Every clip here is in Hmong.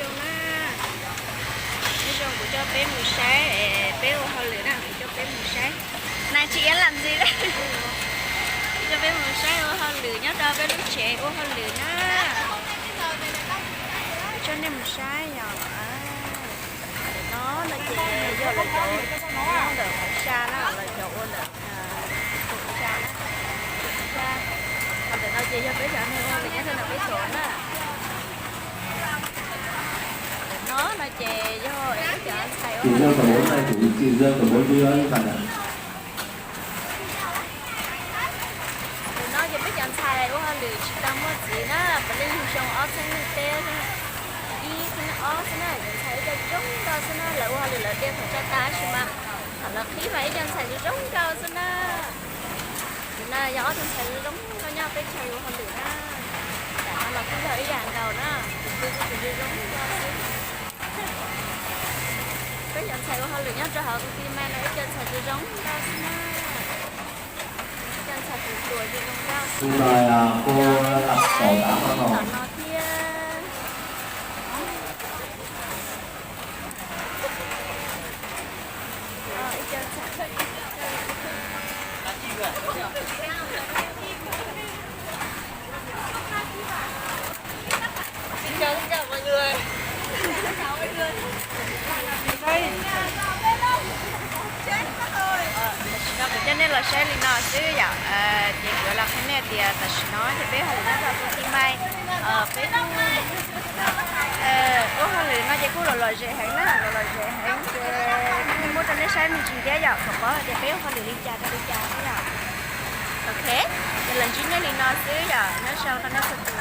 Nyob zoo na, nyob zoo, kuv coj peb mus saib, peb ua hauj lwm na, kuv coj peb mus saib. Nais tsis iab lam ntxiv, kuv coj peb mus saib ua hauj lwm nyob rau peb lub tsev ua hauj lwm na. Kuv coj nej mus saib yom. Ntawm no no ces yog lawv cov nyob ntawm qhov xya na, lawv cov ua ntawm qhov xya na, qhov xya. Ho ntawm no ces yog peb cov neeg ua nyob rau ntawm peb tod na. Ntawm no no ces yog peb cov ntxhais ua hauj lwm na. Ntawm no ces peb cov ntxhais ua hauj lwm tsis tau muaj txiv na, puav leej yug xyoo ob txhiab nees peb, ib txhiab ob xwb na, cov ntxhais ib co zoo nkauj xwb na, lawv ua hauj lwm lawv tias thaum tso tas tab sis mas thaum lawv qhib mas ib co ntxhais zoo zoo nkauj xwb na. Tus no yog ob tug ntxhais zoo zoo nkauj nyob peb chaw ua hauj lwm na. Tam no los kuj yog ib yam nkaus na, tus twg kuj tus zoo zoo nkauj xwb. Peb cov ntxhais ua hauj lwm nyob rau hauv tus ti mas no ib co ntxhais tus zoo nkauj xwb na. Ib co ntxhais tus tuas zoo zoo nkauj xwb na. Tom no thiab. Tam sim no kuv coj nej los saib li no xwb yom, ces kuv los qhia nej tias tam sim no ces peb hauj lwm nyob rau tus ti mas peb ua hauj lwm no ces kuj los lom zem heev na, los lom zem heev ces kuj muab rau nej saib me ntsis thiab yom, kom paub hais tias peb ua hauj lwm li cas rau li cas thiab yom. Ok, ces los ntsib nej li no xwb yom, nyob zoo rau nej txhua tus.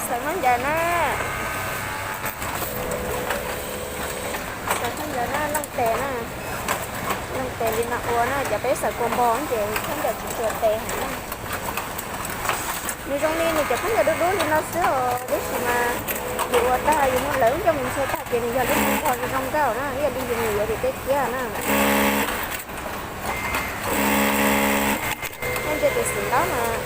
Xaws khaub ncaws na. Xaws khaub ncaws na, looj tes na. Looj tes li no ua na, cov peb xaws kua npog ces khaub ncaws tsis tshua tes heev na. Nws zoo li nws cov khaub ncaws dub dub li no xwb os, tab sis mas yus ua tag yus muab lawv coj mus ntxhua tag ces nws yog lub kua npog zoo nkauj na, ib yam li yus mus yuav tim tej thiab na. Nej ntsia tus xim ntaub mas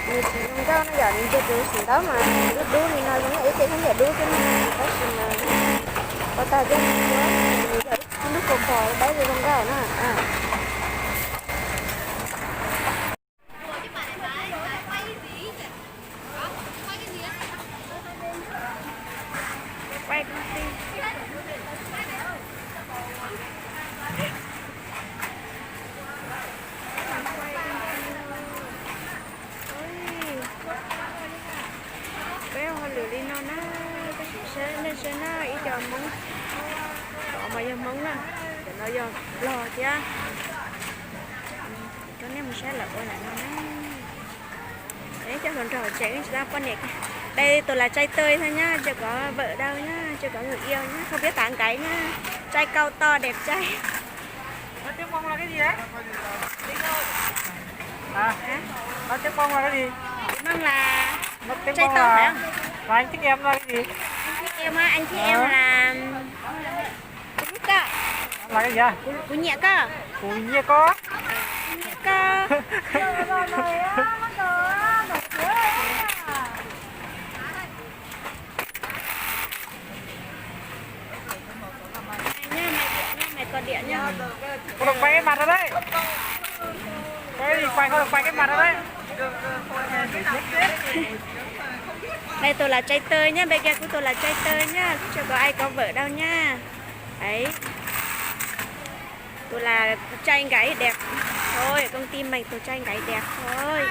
nws tsis zoo nkauj na yom, nws ntsia tus xim ntaub mas dub dub li no zoo ib ce khaub ncaws dub xwb na, tab sis mas ua tag coj mus ntxhua nws yog lub kua npog dawb zoo nkauj na. Peb ua hauj lwm li no na, peb sim saib nej saib na, ib co Hmoob, cov mas yog Hmoob na, cov no yog Nplog thiab. Coj nej mus saib lawv ua lawm no na. Cov hluas nraug tseem tsis tau poj niam, đây tôi là trai tơi thôi nhá, chưa có vợ đâu nhá, chưa có người yêu nhá, không biết tán gái nhá. Trai cao to đẹp trai. Nói tiếng Mông là cái gì đấy? Hả? Nói tiếng Mông là cái gì? Tiếng Mông là Nói tiếng trai Mông to phải là không? Và anh thích em là cái gì? Anh thích em á, anh thích em Ờ. Là Cú nhẹ cơ. Là cái gì à? Cú, cú nhẹ cơ. Cú nhẹ cơ. Cú nhẹ cơ. Mày nha, mày, mày, mày có điện nha. Không được quay cái mặt ra đấy. Quay cái gì quay, không được quay cái mặt ra đấy. Đây tôi là trai tơi nhá, bên kia của tôi là trai tơi nhá, chứ chưa có ai có vợ đâu nha. Đấy. Tôi là trai gái đẹp thôi, ở công ty mình tôi trai gái đẹp thôi.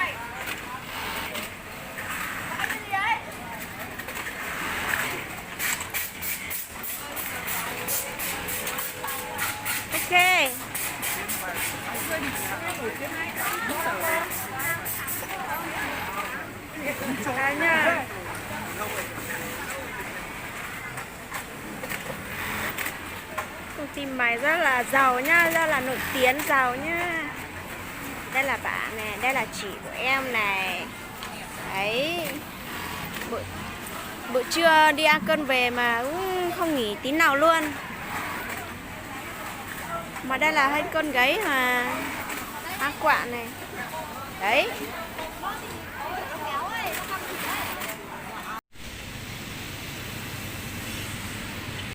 Ok. Chào nha. Công ty mày rất là giàu nhá, rất là nổi tiếng giàu nhá. Đây là bạn này, đây là chị của em này. Đấy. Buổi, buổi trưa đi ăn cơm về mà cũng không nghỉ tí nào luôn. Mà đây là hai con gái mà ăn quà này. Đấy.